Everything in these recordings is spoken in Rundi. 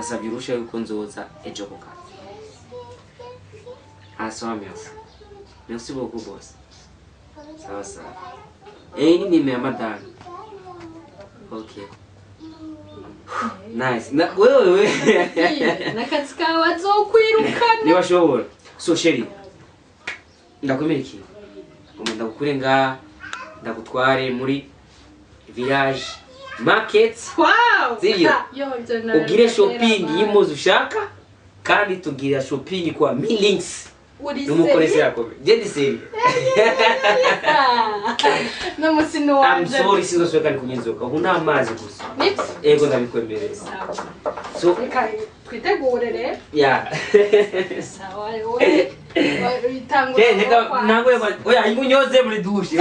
Nasabye uruhushya yuko nzoza ejo ku kazi. Ah, sawa, merci. Merci beaucoup, boss. Sawa sawa. Eh, ni nimero ya madame. Okay. Nice. Na wewe wewe. N'akazi kawe azokwirukana. Niba shobora. So chérie. Ndakwemera ikintu. Ngomba ndagukure ngaha, ndagutware muri village market. Wow. Sivyo? Yo, ivyo nawe Ugire shopping biratera. y'impuzu ushaka, kandi tugira shopping kwa Milinks. Uri N'umukoresha sérieux? yakomeye. Je ndi sérieux. N'umusi I'm nuwanje. sorry, sinzosubira kandi kunywa inzoga. Ubu ni amazi gusa. Nibyo. Ego, ndabikwemerera. Sawa. So Reka twitegure rero. Yeah. Sawa, wowe itangura. Je, reka nangwe, oya, ingunyoze muri douche.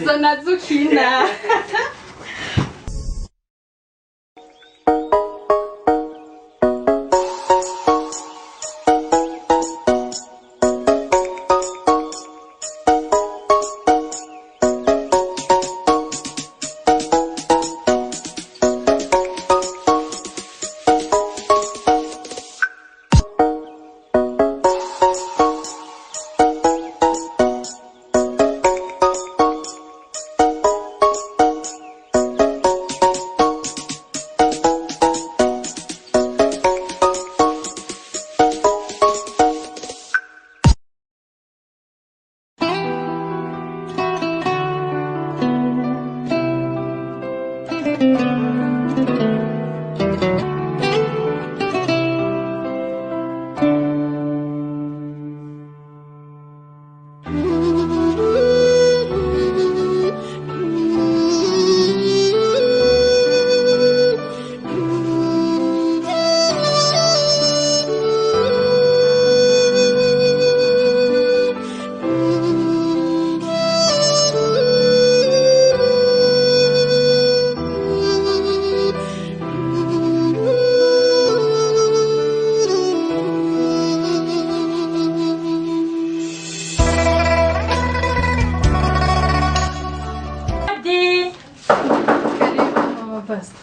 Izo nazo ukina. Abdi. Karibu, mama pasta.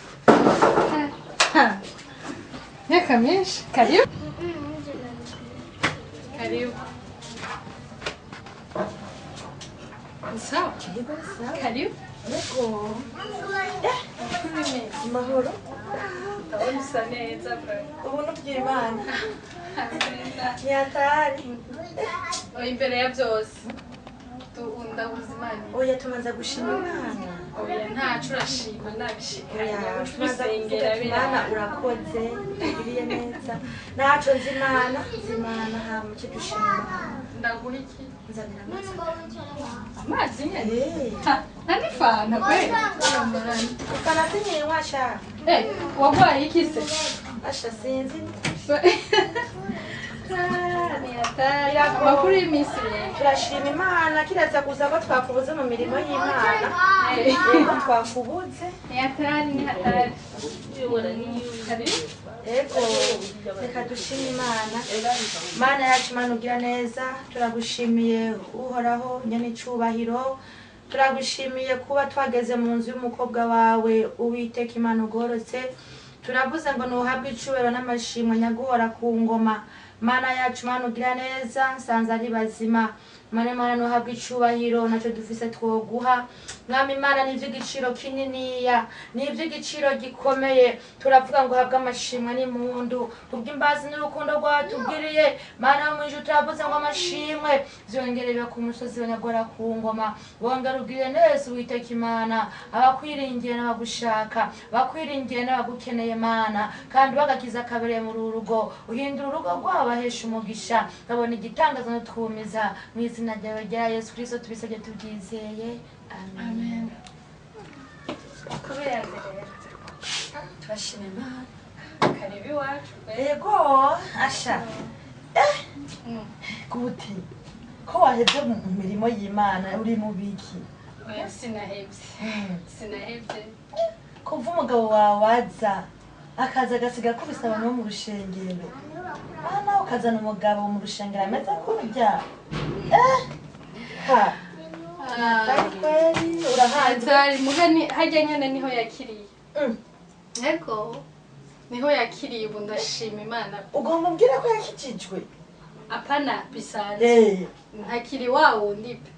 Myaka myinshi. Karibu. Karibu. Sawa. Karibu. Amahoro. Ndabona usa neza bro. Ubuntu bw'Imana. Ntiyatari. Oya, imbere ya byose ndabuze Imana. Oya, tubanza gushima Imana. Oya, ntacu urashima nabishikanye. Oya, tubanza kuvuga Ubisengera. ati Imana urakoze, tugiriye neza. Naco nzi Imana, nzi Imana hama icyo dushima Imana. Ndaguha iki? Nzanira amazi. Amazi nyene? Eh. Ha, nta n'ifanta kwe. Fana sinyinywa sha. Eh, wagwaye iki se? Asha, sinzi. Ah, ni hatari. Amakuru y'iminsi rero? Turashima Imana, kiraza kuza ko twakubuze mu mirimo y'Imana. Yego, twakubuze. Ni hatari, ni hatari. Karibu. Ego, reka dushime Imana. Mana yacu, Mana ugira neza, turagushimiye Uhoraho nyene icubahiro. Turagushimiye kuba twageze mu nzu y'umukobwa wawe, Uwiteka Imana ugorotse. Turavuze ngo nuhabwe icubahiro n'amashimwe, nyaguhora ku ngoma. Mana yacu, Mana ugira neza, nsanze ari bazima. Mana, Mana nuhabwe icubahiro, ntacyo dufise twoguha. Mwami Imana, ni iby'igiciro kininiya, ni iby'igiciro gikomeye. Turavuga ngo uhabwe amashimwe n'impundu kubw'imbazi n'urukundo rwatubwiriye. Mana yo mu ijuru, turavuze ngo amashimwe vyongere biba ku musozi wanyagora ku ngoma. Wongera ubwire neza, Uwiteka Imana, abakwiringiye n'abagushaka, abakwiringiye n'abagukeneye, Mana, kandi bagakiza kabereye muri uru rugo. Uhindura urugo rwabo, bahesha umugisha, babona igitangaza n'utwumiza. Mu izina ryawe rya Yesu Kristo tubisabye tubyizeye, amen. Amen. Kubera rero. Turashima Imana. Karibu iwacu. Ego, asha, gute ko waheze mu mirimo y'Imana, uri mu biki? Oya, sinahebye. Sinahebye. Kuva umugabo wawe aza, akaza agasiga akubise abantu bo mu rushengero, aha nawe ukazana umugabo mu rushengero ameze kurya, eh ha, kweri kweri urahanze. Hatari, mugani hajya nyene niho yakiriye. Ego. Niho yakiriye. Ubu ndashima Imana. Ugomba umbwira ko yakijijwe? Apana, bisanzwe. Ntakiri wa wundi pe,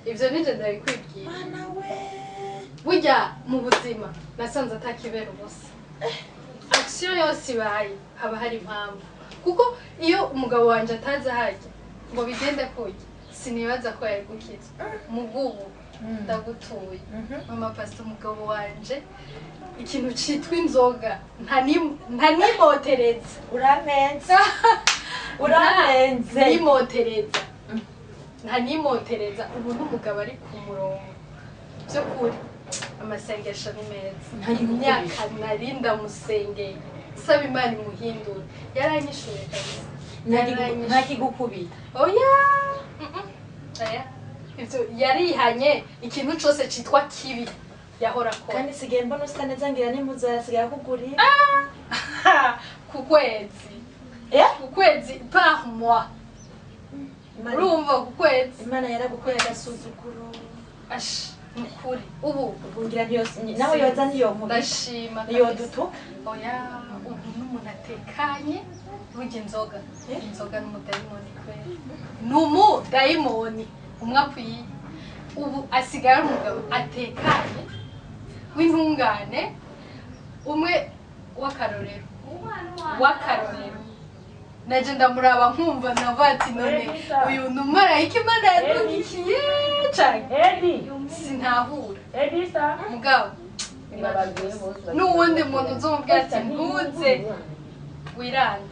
ivyo nivyo ndabikwibwira. Mana we! Burya mu buzima nasanze atakibera ubusa. Action yose ibaye haba hari impamvu, kuko iyo umugabo wanje ataza harya ngo bigende kurya, sinibaza ko yari gukizwa. Mugubu ndagutuye, mama pastor, umugabo wanje ikintu citwa inzoga ntanimotereza. Uramenze, uramenze. Nimotereza, ntanimotereza. Ubu n'umugabo ari ku murongo by'ukuri. Amasengesho ni meza. Imyaka nari ndamusengeye saba Imana imuhindure, yaranyishuye kabisa. Yaranyishuye. Ntakigukubita? Oya. Oya, ivyo yarihanye, ikintu cose citwa kibi yahora akora. Kandi sigaye mbona usa neza, ngira n'impuzu arasigaye akugurira. Ku kwezi. Ku kwezi, par mois. Urumva, ku kwezi. Imana yaragukoreye agasuzuguro. Ash, ni ukuri ubu. Ubu ngira nawe yoza ntiyonkubita. Ndashima kabisa. Ntiyodutuka. Oya, ubu n'umuntu atekanye. Burya inzoga, inzoga n'umudayimoni kweri, ni umudayimoni umwe akwiye. Ubu asigaye ari umugabo atekanye w'intungane, umwe w'akarorero, w'akarorero. Naje ndamuraba nkumva navuga ati: "None uyu ni umumarayika Imana yadukiye cane." Sinahura mugabo n'uwundi muntu uzumubwira ati: "Ntuze wirande."